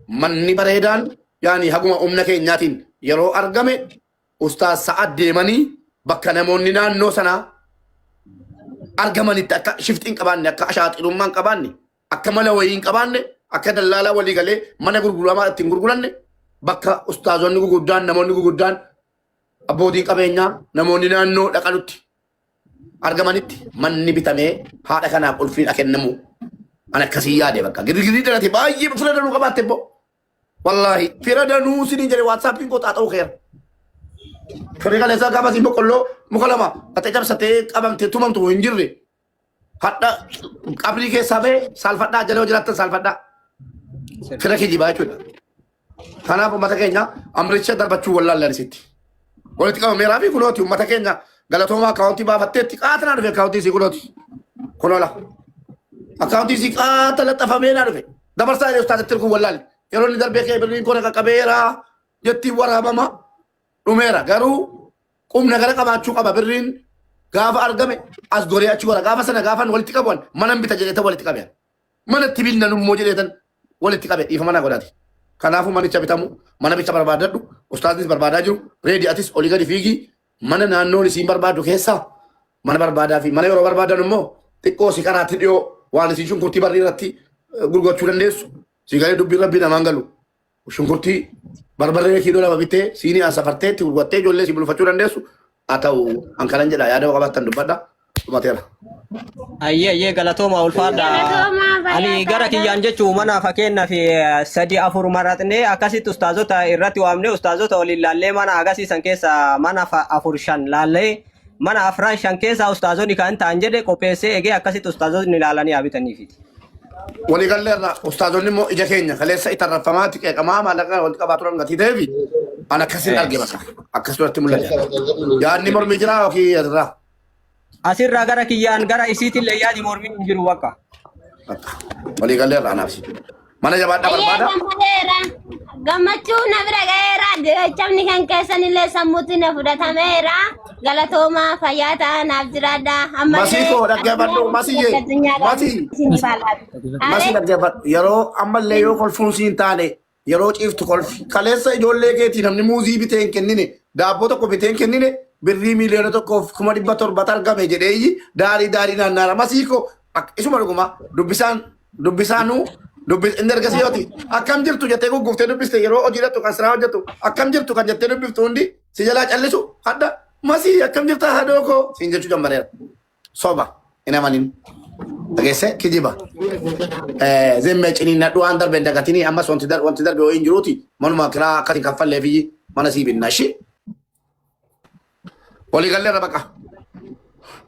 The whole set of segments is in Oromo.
Manni bareedaan yaani haguma humna keenyaatiin yeroo argame ustaaz Sa'ad deemanii bakka namoonni naannoo sanaa argamanitti akka shiftii hin qabaanne, akka ashaaxirummaa hin qabaanne, akka mala wayii hin qabaanne, akka dallaalaa walii galee mana gurguramaa ittiin gurguranne, bakka ustaazonni gurguddaan, namoonni gurguddaan, abbootiin qabeenyaa, namoonni naannoo dhaqanutti argamanitti manni bitamee haadha kanaaf ulfiin kennamu. An akkasii yaade. Bakka girgirii dhalate baay'ee fira danuu qabaatte immoo. Wallaahi fira danuu siniin jedhe, WhatsAppiin koo xaaxa'uu keera. Firri kaleessaa gaafa siin boqqolloo muka lama qaxee cabsatee qabamtee tumamtu hin jirre. Hadha qabrii keessaa ba'e saalfadhaa jala yoo jiraattan saalfadhaa. Fira kijibaa jechuudha. Kanaaf uummata keenya amricha darbachuu wallaallan isitti. Walitti qabameeraa fi kunooti uummata keenya galatoomaa akkaawuntii baafatteetti qaata naa dhufe akkaawuntii isii kunooti. Kunoola. Akkaawuntii isii qaata laxxafamee naa dhufe. Dabarsaa jedhee ustaazatti kun wallaalle. Yeroo inni darbee kee birriin koo qaqqabeera jettiin waraabama dhumeera. Garuu qubna gara qabaachuu qaba birriin gaafa argame as goree achi gora gaafa sana gaafan walitti qabuan manan bita jedheetan walitti qabe. Mana itti binnan immoo jedheetan walitti qabe dhiifama naa godhaati. Kanaafuu manicha bitamu mana bicha barbaadadhu, ustaaznis barbaadaa jiru, reedi atis olii gadi fiigii mana naannoon isiin barbaaddu keessaa mana barbaadaa fi mana yeroo barbaadan immoo xiqqoo si karaatti dhiyoo waan isiin shunkurtii barrii irratti gurgurachuu dandeessu si galee dubbiin rabbii namaan galu shunkurtii barbarree kiiloo 2 bittee siinii as safartee itti gurgurattee ijoollee si bulfachuu dandeessu haa ta'u. An kanan jedha, yaada qabaattan dubbadha, dhumateera. Ayyee ayyee, galatooma, ulfaadha. Galatoomaa, fayyaa Ani gara ta'a. kiyyaan jechuun mana fakkeenyaaf sadi afur maratnee akkasitti ustaazota irratti waamnee ustaazota waliin laallee mana agarsiisan keessa mana afur shan laallee mana afran shan keessa ustaazonni kan ta'an jedhe qopheessee eegee akkasitti ustaazonni ilaalanii haa bitaniifi. Waliigallee irraa ustaazonni immoo ija keenya kaleessa itti arrabfamaatti qeeqamaa maallaqa walitti qabaa turan gatii ta'eefi an akkasin arge, bakka akkas duratti mul'ate. Yaadni mormii jiraa yookiin asirraa? Asirraa gara kiyyaan gara isiitillee yaadi mormiin hin jiru bakka. Bakka waliigallee irraa anaaf si. Mana jabaadhaa Ayyee barbaada. gammadeera. Gammachuu na bira ga'eera. Jechamni kan keessanillee sammuutti na fudhatameera. Galatoomaa, fayyaa ta'aa, naaf jiraadha. Masii Ammallee koo dhaggeeffadhu masiyyee masii isiniif haa laatu. masii Abeet. dhaggeeffadhu, yeroo ammallee yoo kolfuun siin taane yeroo ciiftu kolfi. Kaleessa ijoollee keetii namni muuzii bitee hin kennine, daabboo tokko bitee hin kennine, birrii 1,700,000 argame jedheeyyi daarii daarii naannaara. Masii koo isuma dhuguma dubbisaan dubbisaanuu dubbis inni ergasii yooti akkam jirtu jettee gugguuftee dubbiste, yeroo hojii dhattu kan siraa hojjetu akkam jirtu kan jettee dubbiftu hundi si jalaa callisu, hadda masii akkam jirta haadhoo koo siin jechuu jammareera. Soba hin amanin. Dhageesse, kijiba. Zimmee ciniinnadhu, waan darbe hin dagatinii, ammas wanti darbe wanti darbe wayii hin jiruuti manuma kiraa akkati kaffallee fi mana sii binna ishii. Walii gallee irra baqa.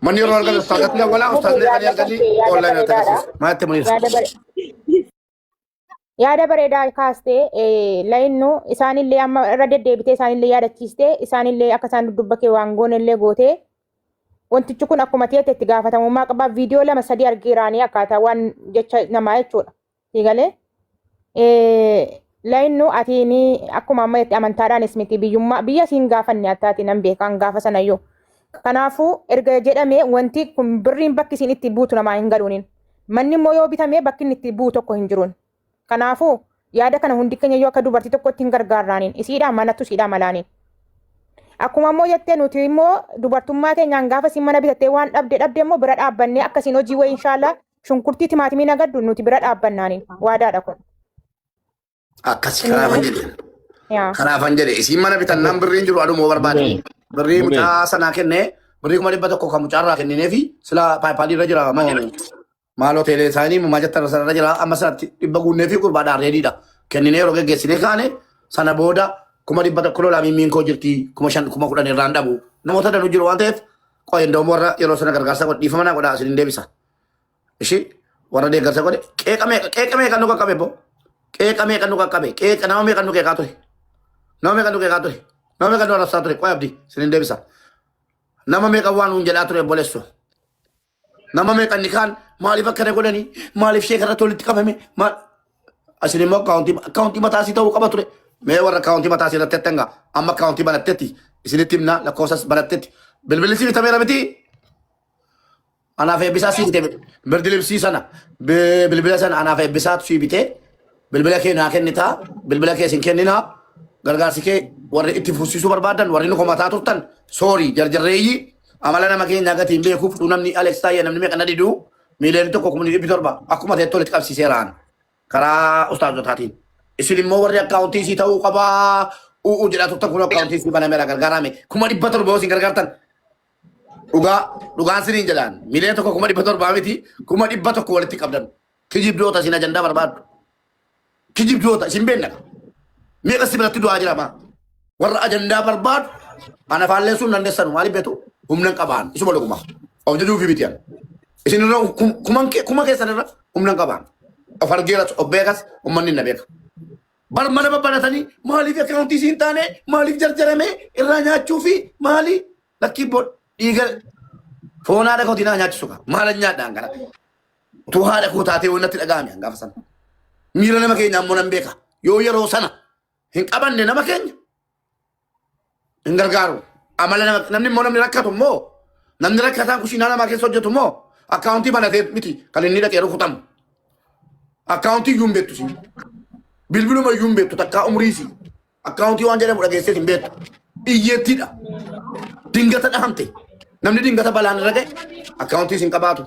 Manni yeroo argame ustaazatti awwalaa ustaazni dhaqanii arganii Yaada online irratti bareedaadha. agarsiisu. Maal itti mul'isa? Yaada bareedaa kaastee layinnu isaanillee amma irra deddeebitee isaanillee yaadachiistee isaanillee akka isaan dudubba kee waan goonellee gootee wantichi kun akkuma ta'etti itti gaafatamummaa qabaa. Viidiyoo lama sadii argeeraanii akkaataa waan jecha namaa jechuudha. Siigalee layinnu ati ni akkuma amma itti amantaadhaanis miti biyyummaa biyya siin gaafanne attaati nan beekaan gaafa sanayyuu. Kanaafuu erga jedhamee wanti kun birriin bakki isiin itti buutu namaa hin galuuniin. Manni immoo yoo bitame bakki inni itti bu'u tokko hin jiruun. Kanaafuu yaada kana hundi keenya yoo akka dubartii tokkotti hin gargaarraaniin isiidhaa manattu isiidhaa malaaniin. Akkuma immoo jettee nuti immoo dubartummaa keenyaan gaafa isin mana bitattee waan dhabde dhabde immoo bira dhaabbannee akkasiin hojii wayii inshaallah shunkurtii timaatimii nagaddu nuti bira dhaabbannaaniin waadaadha kun. Akkasi kanaafan jedhe. Yaa. Kanaafan jedhe, isiin mana bitannaan birriin jiru adumoo barbaade. Mubee. Birrii Mubee. mucaa sanaa kennee birrii 100,000 kan mucaarraa kenninee fi sila PayPalii irra jira moo maaloo teelee isaanii maal jettan sanarra jira, amma sanatti dhibba guunnee fi gurbaadhaan reediidha. Kenninee yeroo geggeessinee kaane sana booda 100,000 lolaa mimmiin koo jirti 5,000 10,000 irraan dhabu. Namoota danuu jiru waan ta'eef qo'een doomoo warra yeroo sana gargaarsa godhe dhiifama naa godhaa isin deebisa. Ishi warra deeggarsa godhe qeeqa meeqa qeeqa meeqa nu qaqqabe boo qeeqa meeqa nu qaqqabe, qeeqa nama meeqa nu qeeqaa ture, nama meeqa nu qeeqaa ture, nama meeqa nu arrabsaa ture. Qoy abdi isin deebisa. Nama meeqa waan nuun jedhaa ture obboleessu, nama meeqa inni kaan maaliif akkana godhanii, maaliif sheeka irratti walitti qabame, maal asin immoo akkaawuntii mataa isii ta'uu qaba ture. Mee warra akkaawuntii mataa isii irratti attangaa amma akkaawuntii banattetti isinitti himna, lakkoofsas banattetti, bilbilli si bitameera miti. Anaaf eebbisaa sii bite birdi libsii sana, bilbila sana anaaf eebbisaatu sii bite. Bilbila kee naa kennitaa, bilbila kee sin kenninaa. Gargaarsi kee warri itti fufsiisuu barbaadan warri nu komataa turtan soorii jarjarreeyyii amala nama keenyaa gatii hin beekuuf utuu namni Alex Taayyee namni meeqa na diduu 1,700,000 akkuma ta'etti walitti qabsiiseeraan karaa ustaazotaatiin. Isin immoo warri akkaawuntii isii ta'uu qabaa u'u jedhaa turtan kun akkaawuntii isii banameera gargaarame 700,000 yoo isin gargaartan dhugaa dhugaan siniin jedhaan 1,700,000 miti 100,000 walitti qabdan kijibdoota isin ajandaa barbaaddu. Kijibdoota isin beekna. Meeqa si biratti du'aa jira maa? Warra ajandaa barbaadu ana faalleessuu hin dandeessanu maaliif beektu humna hin qabaan isuma dhuguma. Of jajuufi miti ani. Isin irra kuma keessan irra humna hin qabaan. Of argeeras of beekas uummanni na beeka. Bar mana babbanatanii maaliif akkaawuntii siin taane maaliif jarjarame irraa nyaachuu fi maali lakkii dhiiga foon haadha kootii naa nyaachisu kaa maalan nyaadhaan kana. Utuu haadha koo taatee waan natti dhaga'ame gaafa sana. Miira nama keenya ammoo nan beeka. Yoo yeroo sana hin qabanne nama keenya hin gargaaru. Amala nama namni immoo namni rakkatu immoo namni rakkataan kushiinaa namaa keessa hojjetu immoo akkaawuntii banatee miti kan inni dhaqee rukutamu. Akkaawuntii iyyuu hin beektu siin. Bilbiluma iyyuu hin beektu takkaa umrii sii. Akkaawuntii waan jedhamu dhageessee hin beektu. Iyyeettiidha. Dingata dhahamte. Namni dingata balaan irra ga'e akkaawuntii sin qabaatu.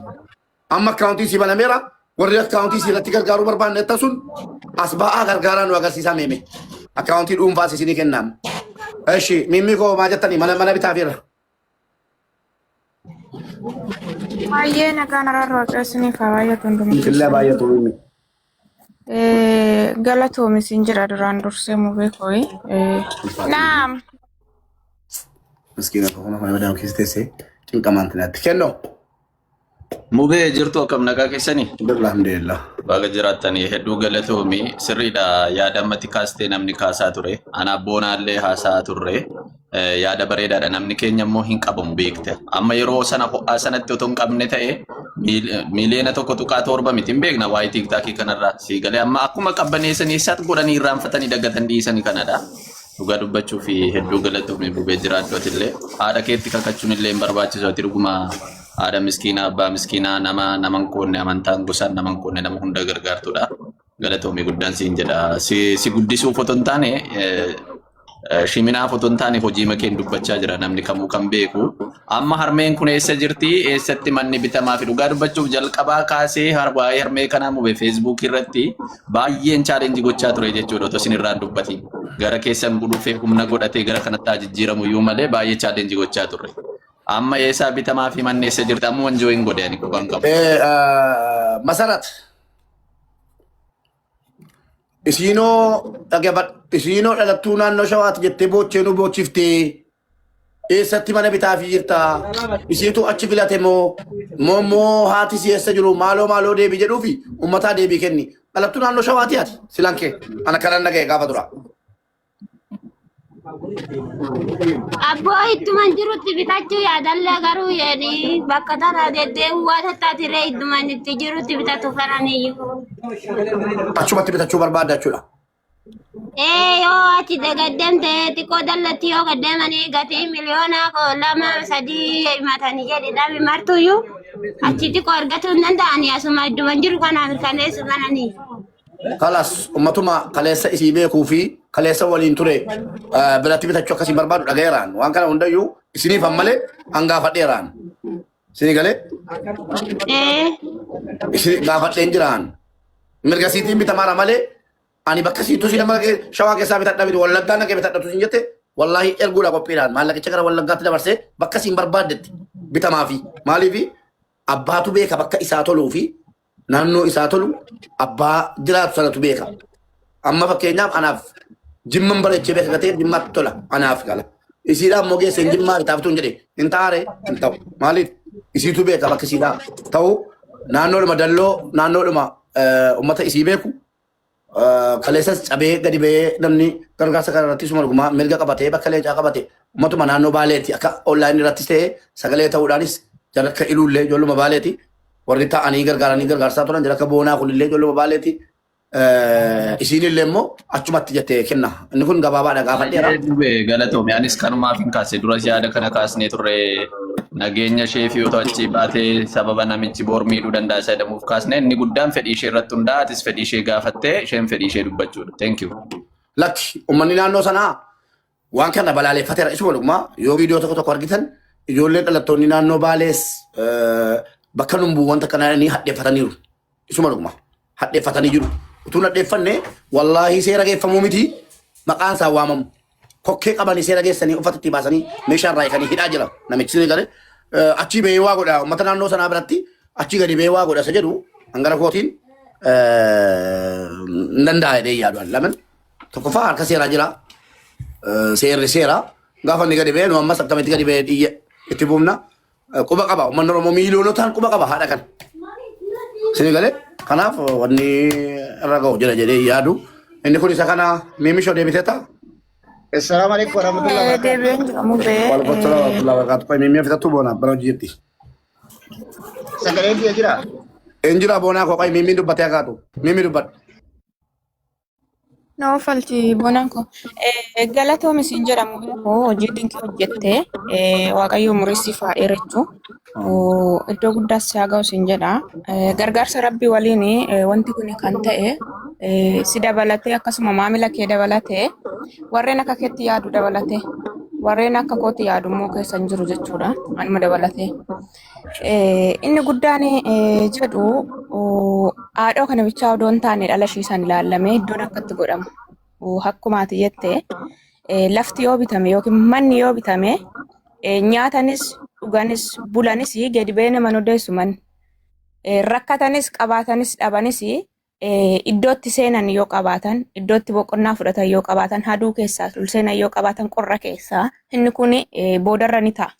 Amma akkaawuntii si banameera. Warri akkaawuntii si irratti gargaaruu barbaanne akka sun as ba'aa gargaaraa nu agarsiisaa meeme. Akkaawuntii dhuunfaas isinii kennaam. Eshi mimmii koo maa jettanii mana mana bitaafeera. Baay'ee nagaan araarra waaqayyo isiniif haa baay'atu hunduma Illee keessan. baay'atu mimmi. Galatoomi siin jedha duraan dursee mubee kooyi. Naam. Miskiina koo mana madaam keessa teessee cinqamaan tinaatti. Kennoo. Mubee jirtu akkam nagaa keessanii? Alhamdulillah. Baga jiraattanii hedduu galatoomi. Sirriidha yaada ammatti kaastee namni kaasaa ture. Ana abboonaallee haasaa turre. Yaada bareedaadha. Namni keenya immoo hin qabamu beekte. Amma yeroo sana ho'aa sanatti otoo hin qabne ta'e 1.7 miliyoona miti hin beekna waa'ee tiiktaakii kanarraa. Sii galee amma akkuma qabbaneessanii eessaatti godhanii irraanfatanii dagatan dhiisanii kanadha. Dhugaa dubbachuu fi hedduu galatoomi bubee jiraadhu atillee. Haadha keetti kakachuun illee hin barbaachisu ati dhuguma haadha miskiinaa abbaa miskiinaa nama nama hin qoonne amantaan gosaan nama hin qoonne nama hunda gargaartudha. Galatoomi guddaan siin jedha. Si guddisuuf otoo hin taane shiminaaf otoo hin taane hojii makeen dubbachaa jira namni kamuu kan beeku. Amma harmeen kun eessa jirti? Eessatti manni bitamaa fi dhugaa dubbachuuf jalqabaa kaasee waa'ee harmee kanaa mube feesbuukii irratti baay'een chaalenjii gochaa ture jechuudha otoo isin irraan dubbatiin. Gara keessan gudufee humna godhatee gara kanatti haa jijjiiramu iyyuu malee baay'ee chaalenjii gochaa turre. Amma eessaa bitamaa fi manni eessa jirti? Amma wanjoo hin godhe ani quban qabu. Masarat. Isiinoo dhaggeeffadhu. Isiinoo dhalattuu naannoo shawaati jettee boochee nu boochiftee eessatti mana bitaafii jirta? Isiitu achi filate moo moo moo haati si eessa jiru maaloo maaloo deebii jedhuufi uummataa deebii kenni. Dhalattuu naannoo shawaati ati silan kee ana kanan dhaga'e gaafa dura. Abboo ittuman jirutti bitachuu yaadallee garuu yeeni bakka tana deddeebi'uu waan tattaatiree ittuman itti jirutti bitatu kananiyyuu. Achumatti bitachuu barbaadda jechuudha. Ee yoo achi gaddemte xiqqoo dallatti yoo gaddeemanii gatii 2,3 miliyoona himatanii jedhi dhabi martuyyuu achi xiqqoo argachuu hin danda'anii asuma idduman jiru kana mirkaneessu bananii. Kalas ummatuma kaleessa isii beekuu fi kaleessa waliin ture biratti bitachuu akkasiin barbaadu dhagayeeraan waan kana hundayyuu isiniif ammalee hangaafadheeraan. Isinii galee Ee isin gaafadheen jiraan. Mirga siitiin bitamaara malee ani bakka siituu si nama shawaa keessaa bitadha miti wallaggaa naqee bitadhatu siin jette wallaahi erguudha qophiidhaan maallaqicha gara wallaggaatti dabarsee bakka siin barbaaddetti bitamaafi maaliifi abbaatu beeka bakka isaa toluu fi naannoo isaa tolu abbaa jiraatu sanatu beeka. Amma fakkeenyaaf anaaf jimman bareechee beeka gatee jimmaatti tola anaaf gala. Isiidhaa immoo geesseen jimmaa bitaaf tun jedhe hin taare hin ta'u. Maaliif isiitu beeka bakka isiidhaa ta'u naannoodhuma dalloo naannoodhuma uummata isii beeku kaleessas cabee gadi ba'ee namni gargaarsa kana irratti suma dhugumaa mirga qabatee bakka leencaa qabate ummatuma naannoo baaleeti akka onlaayinii irrattis ta'ee sagalee ta'uudhaanis jara akka iluullee ijoolluma baaleeti warri ta'anii gargaaranii gargaarsaa turan jara akka boonaa kunillee ijoolluma baaleeti isiinillee immoo achumatti jettee kenna inni kun gabaabaadha gaafadheera. Baay'ee dubee galatoomi. Anis kanumaaf hin kaase. Duras yaada kana kaasnee turre. Nageenya ishee fi otoo achii baatee sababa namichi boor miidhuu danda'a isa jedhamuuf kaasne inni guddaan fedhii ishee irratti hundaa'a. Atis fedhii ishee gaafattee isheen fedhii ishee dubbachuudha. Thank you. Lakki uummanni naannoo sanaa waan kana balaaleffateera. Isuma dhugumaa yoo viidiyoo tokko tokko argitan ijoolleen dhalattoonni naannoo Baalees bakka numbuu wanta kanaa ni hadheeffataniiru. Isuma dhuguma hadheeffatanii jiru. Utuu hin hadheeffanne wallaahi seera geeffamuu miti maqaan isaa waamamu. Kokkee qabanii seera geessanii uffata itti baasanii meeshaa irraa hiikanii hidhaa jira namichi ni gale. Achii bahee waa godha uummata naannoo sanaa biratti achii gadi bahee waa godha isa jedhu hangara kootiin hin danda'a jedhee yaadu laman. Tokkoffaa harka seeraa jira. Seerri seera. Gaafa inni gadi bahee nu ammas akkamitti gadi bahee dhiyya itti buufna. Quba qaba. Uummanni Oromoo miiliyoonotaan quba qaba haadha kana. Isin galee kanaaf wanni irra ga'u jira jedhee yaadu. Inni kun isa kana miimishoo deebitee ta'a. Assalamu alaikum warahmatullahi wabarakatuh. Deebi'een jira mubee. Waalaikum salaam warahmatullahi wabarakatuh. Qoy miimii fitattuu boona bara hojii jirti. Sagaleen kiyya jira? Een jira boonaa koo qoy miimiin dubbatee akaatu. Miimii dubbadhu. Na oofalti bonaan koo. Galatoomi siin jedha mubee koo hojii dinqii hojjette Waaqayyo umurii siif haa dheerachuu. Iddoo guddaas si haa ga'u siin jedha. Gargaarsa Rabbii waliin wanti kun kan ta'e si dabalatee akkasuma maamila kee dabalatee warreen akka keetti yaadu dabalatee warreen akka kootti yaadu immoo keessa hin jiru jechuudha. Anuma dabalatee. Inni guddaan jedhu haadhoo kana bichaa odoo hin taane dhala ishii san ilaallamee iddoon akka itti godhamu akkuma ati jette lafti yoo bitame yookiin manni yoo bitame nyaatanis dhuganis bulanis gadi ba'ee nama hin odeessu manni. Rakkatanis qabaatanis dhabanis iddootti seenan yoo qabaatan iddootti boqonnaa fudhatan yoo qabaatan haduu keessaa ol seenan yoo qabaatan qorra keessaa inni kun boodarra ni ta'a.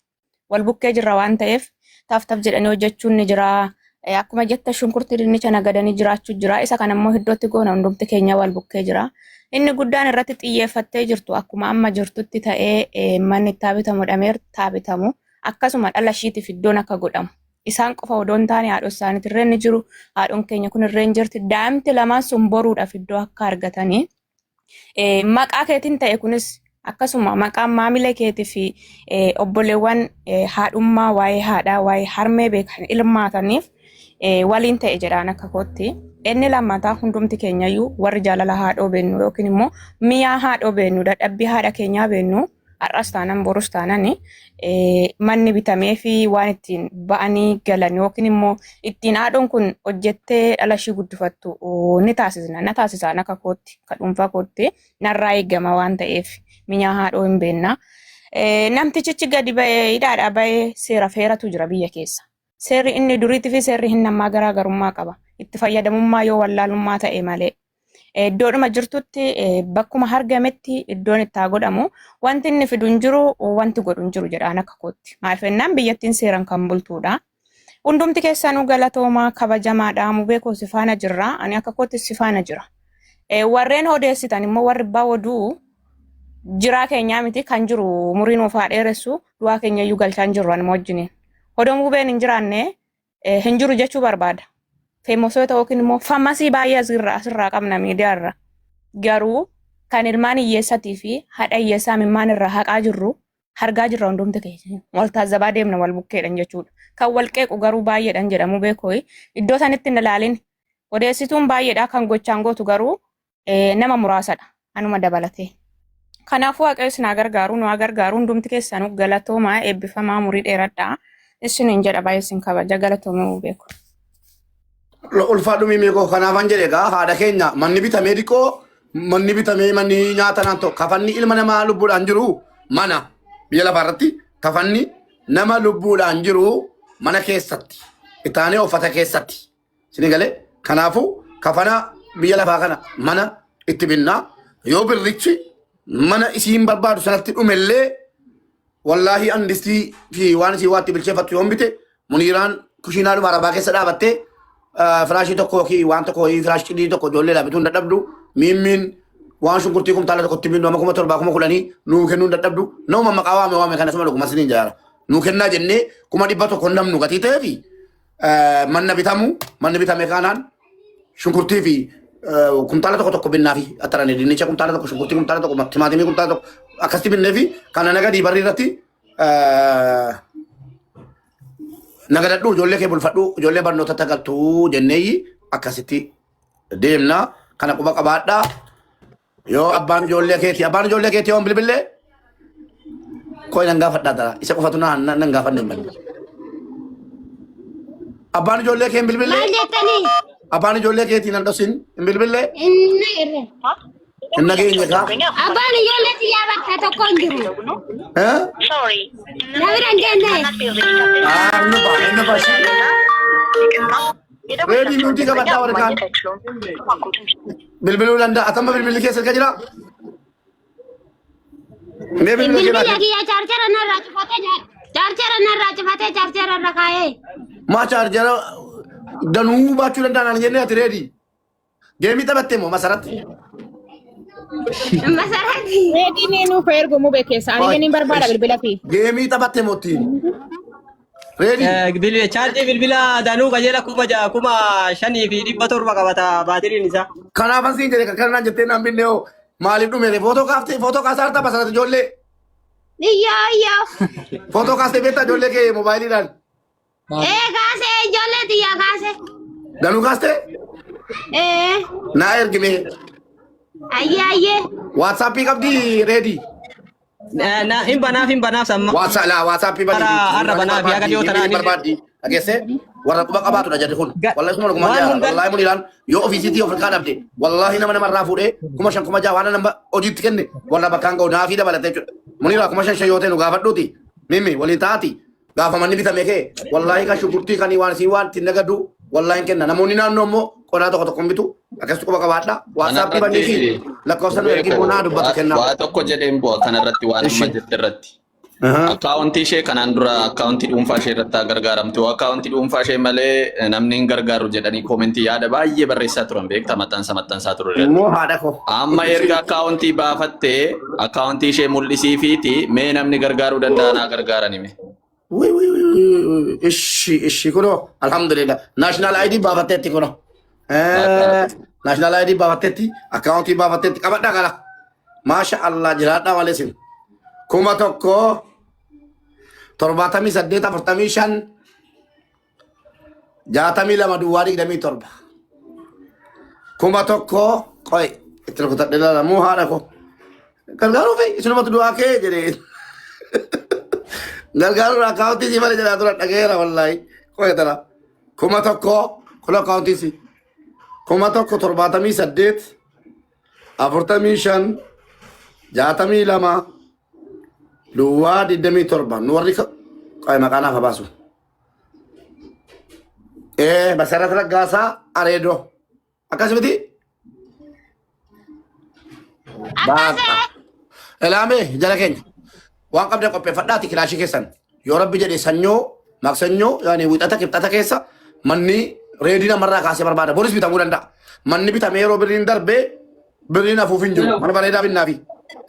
Wal bukkee jirra waan ta'eef taf taf jedhanii hojjechuun ni jira. Akkuma jette shunkurtii dinnicha nagadanii jiraachuu jira. Isa kana immoo iddootti goona hundumti keenya wal bukkee jira. Inni guddaan irratti xiyyeeffattee jirtu akkuma amma jirtutti ta'ee manni itti haa bitamu jedhamee haa bitamu. Akkasuma dhala ishiitiif iddoon akka godhamu. Isaan qofa odoo hin taane haadha isaaniitti irreen ni jiru. Haadhoon keenya kun irreen jirti. Daa'imti lamaan sun boruudhaaf iddoo akka argatanii. Maqaa keetiin ta'e kunis akkasuma maqaan maamila keetii fi obboleewwan haadhummaa waa'ee haadhaa waa'ee harmee beekan ilmaataniif waliin ta'e jedhaan akka kootti. Inni lammataa hundumti keenyayyuu warri jaalala haadhoo beennu yookiin immoo mi'aa haadhoo beennu dadhabbii haadha keenyaa beennu har'as taanan borus taanan manni bitamee fi waan ittiin ba'anii galan yookiin immoo ittiin haadhoon kun hojjettee dhala ishii guddifattu ni taasisna na taasisaan akka kootti akka dhuunfaa kootti narraa eegama waan ta'eef minyaa haadhoo hin beekna. Namtichichi gadi ba'ee hidhaadhaa ba'ee seera feeratu jira biyya keessa. Seerri inni duriitii fi seerri hin ammaa garaagarummaa qaba. Itti fayyadamummaa yoo wallaalummaa ta'e malee. Iddoodhuma jirtutti bakkuma argametti iddoon itti haa godhamu. Wanti inni fidu hin jiru, wanti godhu hin jiru jedhaan akka kootti. Maaliif jennaan biyyattiin seeraan kan bultuudha. Hundumti keessanuu galatoomaa kabajamaadha. Mubee koo si faana jirra. Ani akka kootti si faana jira. Warreen odeessitan immoo warri abbaa oduu jiraa keenyaa miti kan jiru umurii nuuf haa dheeressu du'aa keenya iyyuu galchaa hin jirru anuma wajjiniin. Odoo mubeen hin jiraanne hin jiru jechuu barbaada. Feemosoota yookiin immoo famasii baay'ee asirraa qabna miidiyaarra. Garuu kan ilmaan hiyyeessatii fi haadha hiyyeessaa imimmaan irraa haqaa jirru hargaa jirra hundumti keenya. Wal taazzabaa deemna wal bukkeedhan jechuudha. Kan wal qeequ garuu baay'eedhan jedhamu beekoo iddoo sanitti hin ilaalin. Odeessituun baay'eedha kan gochaan gootu garuu nama muraasadha. Anuma dabalatee. Kanaafuu Waaqayyo isin haa gargaaru, nu haa gargaaru. Hundumti keessanuu galatoomaa, eebbifamaa, umurii dheeradhaa. Isiniin jedha baay'ee isin kabaja galatoomuu beeku. Ulfaadhu miimii koo kanaafan jedhe egaa haadha keenya manni bitamee diqoo manni bitamee manni nyaata naan ta'u kafanni ilma namaa lubbuudhaan jiru mana biyya lafaa irratti kafanni nama lubbuudhaan jiru mana keessatti itaanee uffata keessatti Isin galee kanaafuu kafana biyya lafaa kana mana itti binnaa yoo birrichi mana isiin barbaadu sanatti dhumellee wallaahi an distii fi waan isii waatti bilcheeffattu yoon bite muniiraan kushiinaadhuma arabaa keessa dhaabattee firaashii tokko yookiin waan tokko wayii firaashii cidii tokko ijoollee bituu hin dadhabdu miimmiin waan shunkurtii kumtaala tokkotti binnu amma 7,000 10,000 nuu kennuu hin dadhabdu nama maqaa waame waame kana suma dhuguma siniin jaara nuu kennaa jennee 100,000 hin dhabnu gatii ta'eefi manna bitamu manni bitame kanaan shunkurtii fi kumtaala tokko tokko binnaa fi attaranii dinnicha kumtaala tokko shunkurtii kumtaala tokko timaatimii kumtaala tokko akkasitti binnee fi kana nagadii barrii irratti Nagadadhu, ijoollee kee bulfadhu, ijoollee barnoota tagaltuu jenneeyyi akkasitti deemna. Kana quba qabaadhaa. Yoo abbaan ijoollee keetii abbaan ijoollee keetii yoon bilbillee koo nan gaafadhaa tara isa qofatu na nan gaafanne hin malle. Abbaan ijoollee kee hin bilbillee Maal jettanii? Abbaan ijoollee keetii nan dhosin hin bilbillee Inni irra. Hin nageenye kaa. Abbaan ijoollee xiyyaa bakka tokko hin jiru. Eh? Na bira hin geenne. Ah, inni ba'a inni ba'a. Reedii nuti qabadhaa warri kaan. Bilbiluu danda'a. Atamma bilbilli keessa erga jira. Mee bilbila kee Bilbila laata? kiyya chaarjara narraa cufatee chaarjara narraa cufatee chaarjara irra kaa'ee. Maa chaarjara danuu baachuu danda'an ani jennee ati reedii. Geemii taphattee moo masaratti? Masarratti. Reediin ni nuuf ergu mube keessa. Ani ni barbaada bilbila fi. Geemii taphattee moo ittiin? Reedii. Bilbila chaarjii bilbila danuu qajeela 5700 qabata baatiriin isaa. Kanaafan siin jedhe kan kanaan jettee naan binne hoo maaliif dhume footoo kaaftee footoo kaasaa harta masaratti ijoollee. Iyyoo iyyoo. Footoo kaastee beektaa ijoollee kee moobaayiliidhaan. Ee kaasee ijoollee xiyyaa kaasee. Danuu kaastee? Ee Naa ergime. ayyee ayyee. Waatsaappii qabdii reedii. Na hin banaaf hin banaaf samma. WhatsApp la WhatsApp bani. Har'a banaaf yaa gadiyoo tanaan illee. Barbaaddi. Dhageesse warra quba qabaatudha jarri kun. Wallahi suma dhugumaan Waan jaala. hunda Wallahi mun ilaan yoo ofiisiitii of harkaa dhabde wallahi nama namarraa fuudhee 5000 6000 waan nama hojiitti kenne warra bakkaan ga'u naafii dabalatee jechuudha. Muniraa 5500 yoo ta'e nu gaafadhuuti. Mimmi waliin taati. Gaafa manni bitame kee wallahi kan shunkurtii kan waan siin waan ittiin nagadu wallahi hin kenna. Namoonni naannoo immoo qodaa tokko tokko hin bitu. Akkasitti quba qabaadha. WhatsApp banii fi Kanarratti lakkoofsa nu ergii beeku bunaa dubbatu kennaa. waa tokko jedheen bu'a kanarratti waan amma Ishi. jette irratti. Akkaawuntii ishee kanaan dura akkaawuntii dhuunfaa ishee irratti haa gargaaramtu. Akkaawuntii dhuunfaa ishee malee namni hin gargaaru jedhanii koomentii yaada baay'ee barreessaa turan beektaa maxxansa maxxansaa ture irratti. Immoo haadha koo. Amma erga akkaawuntii baafattee akkaawuntii ishee mul'isiifiiti mee namni gargaaruu danda'an haa gargaaran hime. Wii wii wii wii wii. Ishi ishi kunoo alhamdulillah. National ID baafatteetti kunoo. National ID baafatteetti akkaawuntii baafatteetti qabadhaa kala. Maasha Allah jiraadhaa malee sin. 1078 45 62 duwwaa 27. 1000 qoy itti rukutadhe ilaalamuu haadha koo. Gargaaruu fi isinumatu du'aa kee jedhee. Gargaaruun akkaawuntii sii malee jedhaa turan dhageera wallaahi. Qoy tana. 1000 kun akkaawuntii sii. 1078 45 62 duwwaa 27 nu warri qoy maqaa naaf haa baasu. Ee Masarat Raggaasaa Areedoo. Akkas miti? Baata. Elaamee jala keenya. Waan qabdan qopheeffadhaati kilaashii keessan. Yoo rabbi jedhe sanyoo maksanyoo yaani wixata kibxata keessa manni reedii namarraa kaasee barbaada. Boris bitamuu danda'a. Manni bitamee yeroo birriin darbee birriin hafuuf hin jiru. Mana bareedaa binnaafi.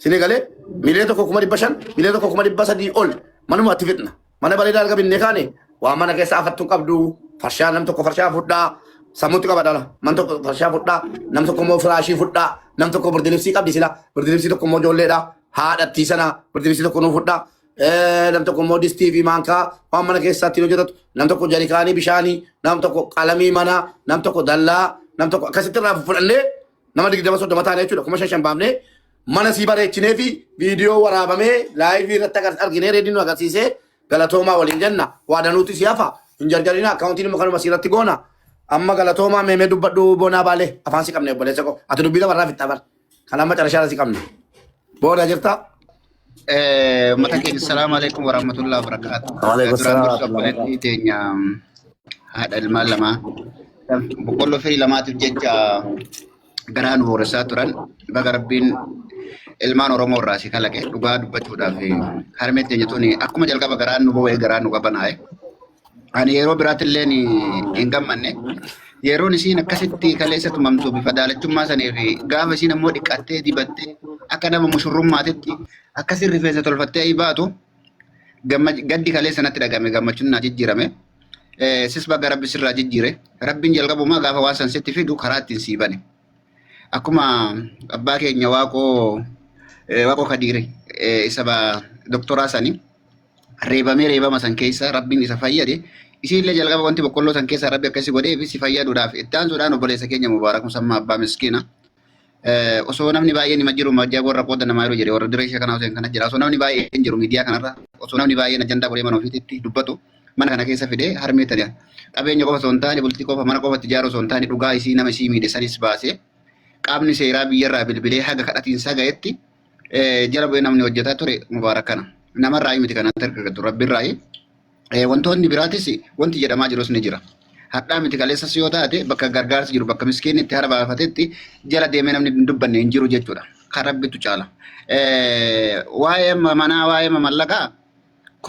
Sinii galee 1,500,000 1,300,000 ol manuma itti fixna. Mana bareedaa erga binnee kaane waan mana keessa afattu qabdu farshaa nam tokko farshaa fudhaa sammuutti qaba dhala nam tokko farshaa fudhaa nam tokko immoo firaashii fudhaa nam tokko birdilibsii qabdi sila birdilibsii tokko immoo ijoolleedha haadhattii sana birdilibsii tokko nuu fudhaa nam tokko immoo distii fi maankaa waan mana keessaa ittiin hojjetatu nam tokko jarikaanii bishaanii nam tokko qalamii manaa nam tokko dallaa nam tokko akkasitti irraa fudhannee nama 20 30 taane jechuudha 5000 baafnee mana sii bareechinee fi viidiyoo waraabamee laayivii irratti arginee reediin nu agarsiisee galatoomaa waliin jenna waa danuuti si hafa hin jarjarina akkaawuntiin immoo kanuma siirratti goona amma galatoomaa meemee dubbadhu boonaa baalee afaan si qabne obboleessa koo ati dubbii lamarraa fixxa bar kan amma carashaara si qabne booda jirta. Uummata keenya salaamu alaikum warahmatullahi wabarakatuh. Waalaikum Duraan salaam dursa warahmatullahi obboleettii teenya haadha ilmaan lamaa boqqolloo firii lamaatiif jecha garaa nu booressaa turan baga rabbiin ilmaan Oromoo irraa si kalaqe dhugaa dubbachuudhaaf harmee teenya tuni akkuma jalqaba garaan nu boo'ee garaan nu qabanaa'e. Ani yeroo biraatillee hin gammanne. Yeroon isiin akkasitti kaleessa tumamtu bifa daalachummaa sanii fi gaafa isiin ammoo dhiqattee dibattee akka nama mushurrummaatitti akkasiin rifeensa tolfattee baatu gaddi kaleessa natti dhagame gammachuun naa jijjiirame. Sis baga rabbi sirraa jijjiire. Rabbiin jalqabumaa gaafa waan san sitti fidu karaa ittiin sii bane. Akkuma abbaa keenya Waaqoo Waaqoo Kadiire isa doktoraa sanii reebamee reebama san keessa rabbiin isa fayyade Isiillee jalqaba wanti boqqolloo san keessaa rabbi akkasi godhee fi si fayyaduudhaaf itti aansuudhaan obboleessa keenya Mubaarak Musammaa abbaa miskiina. Osoo namni baay'een hima jiru majjaa warra qooda namaa yeroo jedhe warra dirree ishee kanaa osoo kana jira osoo namni baay'een jiru miidiyaa kanarra osoo namni baay'een ajandaa godhee mana ofiitti dubbatu mana kana keessa fidee harmee tana qabeenya qofa osoo hin taane bultii qofa mana qofa itti ijaaru osoo hin taane dhugaa isii nama isii miidhe sanis baasee qaamni seeraa biyyarraa bilbilee haga kadhatiinsaa ga'etti jala bu'ee namni hojjetaa ture Mubaarak kana. Namarraa miti kanatti argatu rabbirraa. Wantoonni biraatis wanti jedhamaa jirus ni jira. Hadhaa miti kaleessas yoo taate bakka gargaarsi jiru bakka miskiinni itti hara baafatetti jala deemee namni hin dubbanne hin jiru jechuudha. Kan rabbitu caala. Waa'ee manaa waa'ee mallaqaa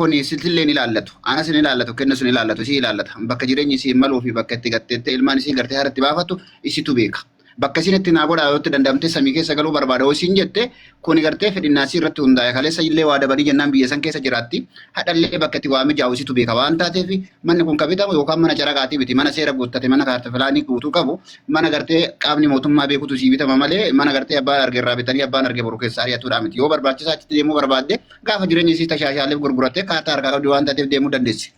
kuni sitillee ni ilaallatu. Anas ni ilaallatu, kennas ni ilaallatu, isii ilaallata. Bakka jireenyi isii maluu fi bakka itti gatteettee ilmaan isii gartee haratti baafattu isitu beeka. Bakka isin itti naa godhaa yoo itti danda'amtee samii keessa galuu barbaada yoo isin jette kuni gartee fedhinnaa isii irratti hundaa'e kaleessa illee waa dabanii jennaan biyya san keessa jiraatti. Hadhallee bakka itti waa mijaa'u isitu beeka waan taateef manni kun ka bitamu yookaan mana caraqaatii miti mana seera guuttate mana kaarta filaanii guutuu qabu mana gartee qaamni mootummaa beekutu sii bitama malee mana gartee abbaan arge irraa bitanii abbaan arge boru keessaa ari'atuudhaa miti. Yoo barbaachisaa achitti deemuu barbaadde gaafa jireenya isii tashaashaaleef gurgurattee kaartaa harkaa qabdi waan taateef deemuu dandeessi.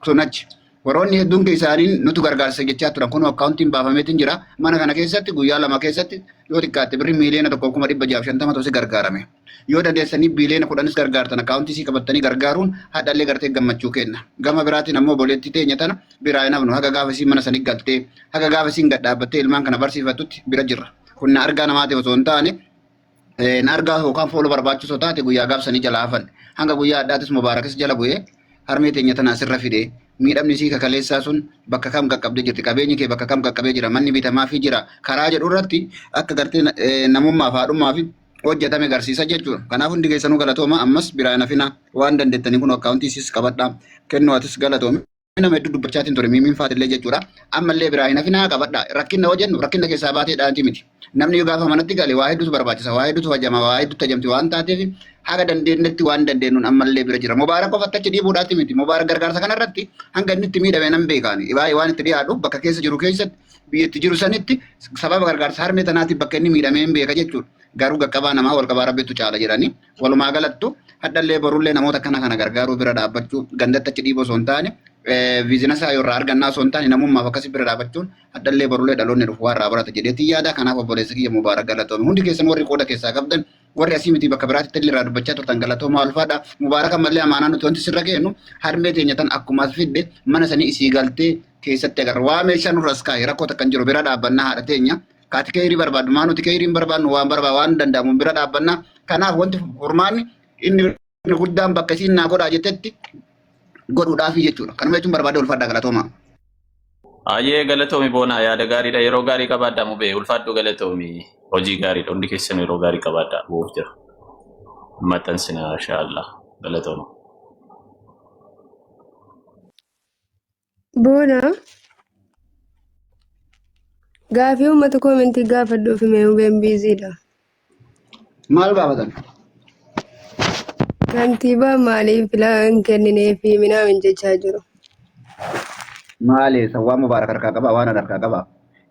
Sun achi. Warroonni hedduun isaaniin nutu gargaarsa jechaa turan kun akkaawuntiin baafameetiin jira. Mana kana keessatti guyyaa 2 keessatti yoo xiqqaatte birrii 1,650,000 tosi gargaarame. Yoo dandeessanii biiliyoona 10s gargaartan akkaawuntii isii qabattanii gargaaruun hadhallee gartee gammachuu kenna. Gama biraatiin ammoo obboleettii teenya tana biraa hin hafnu haga gaafa isiin mana sanii galtee haga gaafa isiin gad dhaabbattee ilmaan kana barsiifattutti bira jirra. Kun na argaa namaatiif osoo hin taane na argaa yookaan fooloo barbaachisoo taate guyyaa gaafsanii jala hafan. Hanga guyyaa adhaatis Mubaarakis jala bu'ee harmee teenya tana asirra fide. Miidhamni isii kakaleessaa sun bakka kam qaqqabdee jirti? Qabeenyi kee bakka kam qaqqabee jira? Manni bitamaafii jira? Karaa jedhu irratti akka gartee namummaaf haadhummaa fi hojjetame agarsiisa jechuudha. Kanaaf hundi keessanuu galatooma ammas biraa hin hafinaa waan dandeettanii kun akkaawuntii isiis qabadhaa kennuu atis galatoomi. Nama hedduu dubbachaatiin ture miimiin faatillee jechuudha. Ammallee biraa hin hafinaa qabadhaa. Rakkinna hoo jennu rakkinna keessaa baatee dhaanti miti. Namni yoo gaafa manatti gale waa hedduutu barbaachisa, waa hedduutu hajama, waa hedduutu hajamti waan taateef haga dandeenyetti waan dandeenyuun ammallee bira jira. Mubaarak qofa achi dhiibuudhaati miti. Mubaarak gargaarsa kanarratti hanga inni itti miidhame nan beekaani. Baay'ee waan itti dhiyaadhu bakka keessa jiru keessatti biyya itti jiru sanitti sababa gargaarsa harmee tanaatiif bakka inni miidhame hin beeka jechuudha. Garuu qaqqabaa namaa wal qabaa rabbitu caala jedhanii walumaa galattu hadhallee borullee namoota akkana kana gargaaruu bira dhaabbachuu gandatti achi dhiibuu osoo hin taane biizinasaa yoo irraa argannaa osoo hin taane namummaaf akkasii bira dhaabbachuun hadhallee borullee dhaloonni dhufu waa irraa barata jedheetii yaada. Kanaaf obboleessa kiyya Mubaarak galatoomi. Hundi keessan warri qooda keessaa qabdan warri asii miti bakka biraatti illee irraa dubbachaa turtan galatoomaa ulfaadha. Mubaarak ammallee amaanaa nuti wanti sirra keennu harmee teenya tan akkuma as fidde mana sanii isii galtee keessatti agarra. Waa meeshaa nurra as kaa'e rakkoo takka hin jiru bira dhaabbannaa haadha teenya. Kaati keeyrii barbaaddu maa nuti keeyrii hin barbaadnu waan barbaadu waan danda'amu bira dhaabbanna. Kanaaf wanti furmaanni inni guddaan bakka isiin naa godhaa jettetti godhuudhaafi jechuudha. Kanuma jechuun barbaade ulfaadhaa galatoomaa. Ayyee galatoomi boonaa yaada gaariidha yeroo gaarii qabaadhaa mubee ulfaadhu galatoomi hojii gaariidha hundi keessan yeroo gaarii qabaadhaa bu'uuf jira. Maxxansina inshaallah galatooma. Boona gaafii uummata koomentii gaafadhuuf hime hubeen biiziidha. Maal gaafatan? Kantiibaa maaliif filaa hin kenninee fi minaamin jechaa jiru. Maali sawwaa Mubaarak harkaa qaba waan harkaa qaba.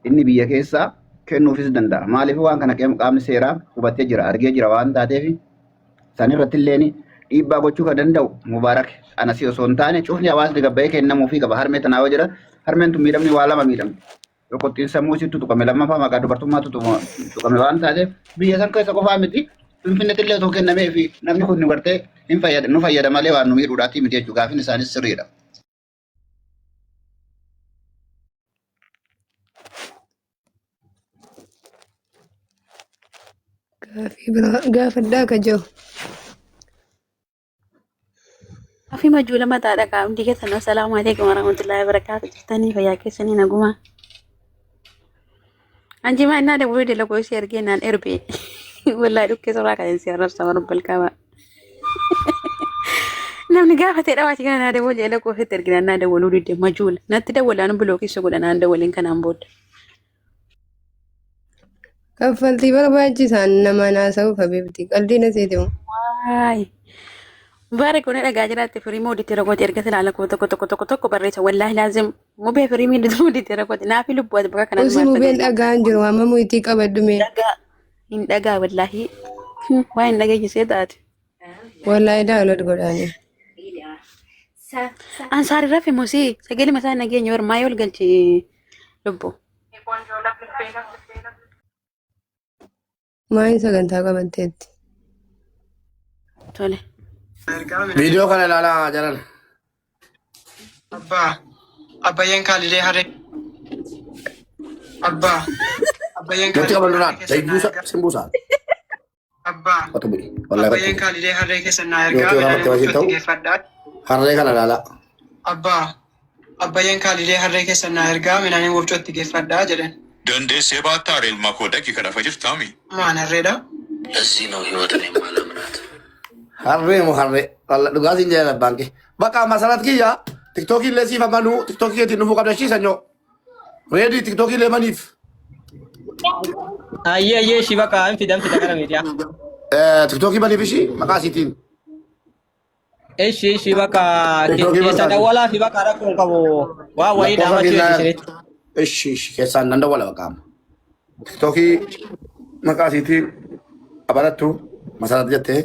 Inni biyya keessaa kennuufis danda'a. Maaliif waan kana qaamni seeraa hubatee jira argee jira waan taateef San irratti illeen dhiibbaa gochuu kan danda'u Mubaarak anasii osoo hin taane cufni hawaasni gabbayee kennamuufii qaba. Harmee tanaa yoo jedhan harmeen tun miidhamni waa lama miidhamti. Tokko xiinsammuu isiitu tuqame lammaffaa maqaa dubartummaatu tuqame waan taateef biyya san keessa qofaa miti Finfinneetti illee osoo kennamee fi namni kun nu gartee hin fayyada nu fayyada malee waan nu miidhuudhaatii miti jechuudha. Gaafiin isaanis sirriidha. Gaafii biraa gaafadhaa ka jiru. Afi majuula mataadha kaa hundi keessan assalaamu alaikum warahmatullahi wabarakatuh jirtanii fayyaa keessanii naguma. Anjimaa innaa dawwee dalagoo ishee argee naan erbe wallahi dhukkee suuraa kan si arrabsa rabbal kaaba. Namni gaafatee dhawaati kana naa dawwal jedhee lakkoofsitti ergina naa dawwaluu didde majuula natti dawwalaan bilookii godha naan dawwaliin kanaan booda. Kaffaltii barbaachisaan nama naasa'uuf habiibti. Qalbii na seetimu. Waay. Mubarak kun dhagaa jiraatti firii mooditti rakooti erga silaala koo tokko tokko tokko tokko barreessa wallaahi laazim mubee firii mooditti rakooti naafi lubbuu ati bakka kanaan Usi maal mubeen fayyada. dhagaan jiru amma muyitii qabadhu mee. Dhagaa hin dhagaa wallaahi waa hin dhageessisee taate. Wallaahi download godhaani. Ansaari rafe mosii sagalee mataa nageenya warmaa yoo ol galchi lubbu. Maayii sagantaa qabatteetti. Tole. Viidiyoo kana ilaalaa jaran. Abbaa, abbayyeen kaalilee harree. Abbaa, abbayyeen Nutti qaban kaalilee duraan. harree keessan naa Daybuusa ergaa. simbuusa. Abbaa, Qotu bu'i. Wallahi qotu abbayyeen bu'i. kaalilee harree keessan naa ergaa Yookiin midhaan waraabatti wajjin wofcootti ta'u geeffadhaa. harree kana ilaalaa. Abbaa, abbayyeen kaalilee harree keessan naa ergaa midhaan wofcootti geeffadhaa jedhan. Dandeessee baattaa ilma koo dhaqi kana fajirtaami. Maan harreedha? ለዚህ ነው ህይወትን የማላምናት። Harree moo harree. Walla dhugaatiin jaalala abbaan kee. Bakka masarat kiyya tiktookii illee siif amanuu tiktookii keetiin dhufuu qabda ishii sanyoo. Reedii tiktookii illee maniif. Ayyee ayyee ishii bakka hin fidan fida gara miidiyaa. Tiktookii maniif ishii maqaa isiitiin. Ishii ishii bakka Tiktookii keessa barbaadu. dawwalaa fi bakka rakkoo hin qabu waa wayii Lakkoofsa dhaamachuu kennaa. isinitti. Ishii ishii keessaan nan dawwala bakka amma. Tiktookii maqaa isiitiin abalattu masarat jettee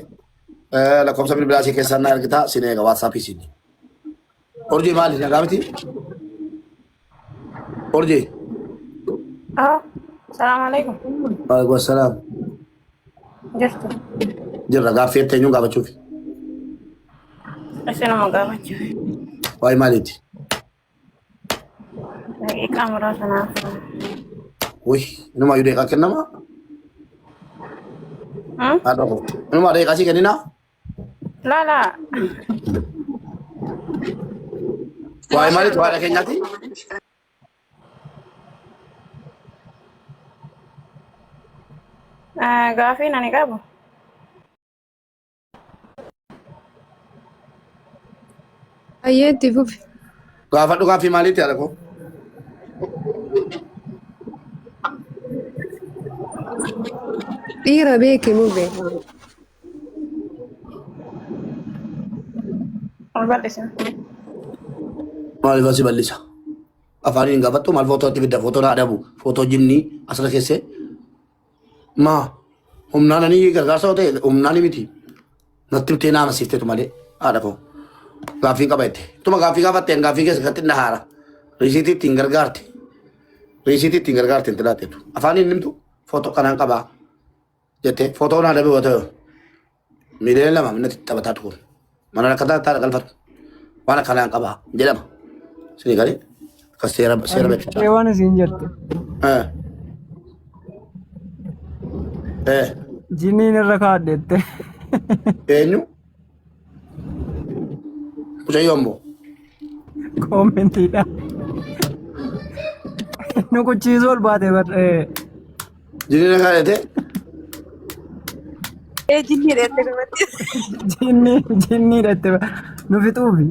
lakkoofsa bilbilaa ishee keessaan na ergitaa sin eega waatsaappii isiin. Urjii maali nagaa miti? Urjii. Ah, salaam alaikum. Waalaikum salaam. Jirtu. Jirra gaaffii ettee eenyuun gaafachuufi? Isinuma gaafachuuf. Waa'ee maaliiti? Daqiiqaa muraasa naaf. Wuy, inumaayyuu deeqaa kennama? Hmm? Haadha koo. Inumaa deeqaa sii kenninaa? Laa laa. Waa'ee maaliiti? Waa'ee keenyaati? Gaafiin ani qabu. Ayyee itti fufi. Gaafadhu gaaffii maaliiti haadha koo? Dhiira beeki mube. Ol bal'isina. Maaliif asi bal'isa? Afaaniin hin gaafattu maal footoo itti fidda? Footoo na adabu. Footoo jinnii asirra keessee. Maa humnaan ani gargaarsa yoo ta'e humnaan miti. Natti himtee na amansiifteetu malee haadha koo. Gaaffiin qaba jette. Tuma gaaffii gaafatteen gaaffii keessa kan xinna haara. Riisiitii ittiin gargaarte. Riisiitii ittiin gargaarte hin xilaateetu. Afaaniin himtu footoo kanaan qabaa jettee footoo na adabu yoo ta'e miliyoona 2 minatti taphataa tuun. Mana rakkataa ta'a galfatu. Waan akkanaan qabaa jedhama. Isinii galee akkas seera seera beeksisa. Harree waan isiin jette. Eh. Eh. Jinniin irra kaadhette. Eenyu? Mucayyoo immoo. Koomentiidha. Nu quchiisuu ol baate bar. Jinniin irra kaadhette. Ee jinnii dheerte dubartii. Jinnii jinnii dhette nu fixuufi.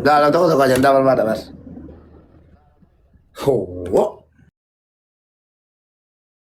Gaala tokko tokko ajandaa barbaada bar. Hoo.